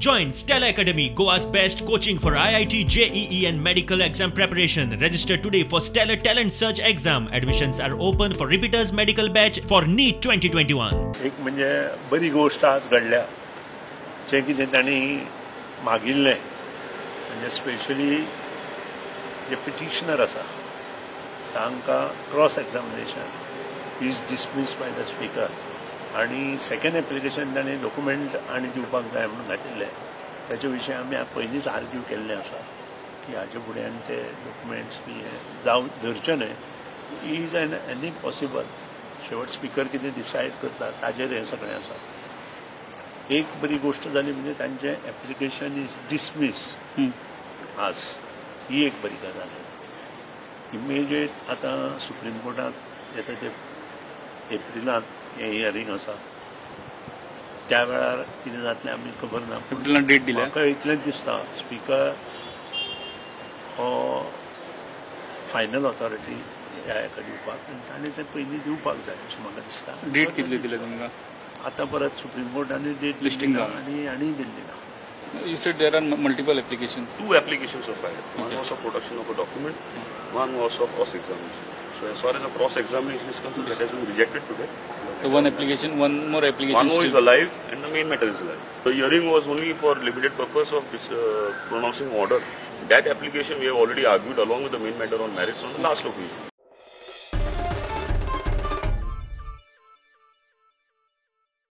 Join Stellar Academy, Goa's best coaching for IIT, JEE and medical exam preparation. Register today for Stellar Talent Search exam. Admissions are open for repeaters medical batch for NEET 2021. एक म्हणजे बरी गोष्ट आज घडल्या, जें कितें तांणी मागिल्लें, म्हणजे स्पेशली जे पिटिशनर आसा तांकां cross examination is dismiss by the speaker आनी सेकंड एप्लिकेशन तांणी डॉक्युमेंट आनी दिवपाक जाय म्हणून घातिल्लें. ताचे विशीं आमी पयलींच आर्ग्यू केल्लें आसा की हाचे फुडें ते डॉक्युमेंट्स बी जावं धरचे न्हय, is an any possible. शेवट स्पीकर कितें डिसायड करता ताजेर हें सगळें आसा. एक बरी गोष्ट जाली म्हणजे तांचें एप्लिकेशन is dismiss आज, ही एक बरी गजाल. इमिजिएट आतां सुप्रीम कोर्टांत येता ते एप्रिलांत हें हियरींग आसा, त्या वेळार कितें जातलें आमी खबर ना. एप्रिलांत डेट दिल्या. म्हाका इतलेंच दिसता, स्पीकर हो फायनल ऑथॉरिटी ह्या हेका दिवपाक आनी ताणें तें पयलीं दिवपाक जाय अशें म्हाका दिसता. डेट कितली दिल्या तुमकां? आतां परत सुप्रीम कोर्टान डेट लिस्टिंग आनी आनी दिल्ली ना. You said there are multiple applications. Two applications were filed. One was for production of a document, one was for cross-examination. So as far as the cross-examination is concerned, that has been rejected today. So one application, one more application. One more is alive and the main matter is alive. The hearing was only for limited purpose of this, pronouncing order. That application we have already argued along with the main matter on merits on the last occasion.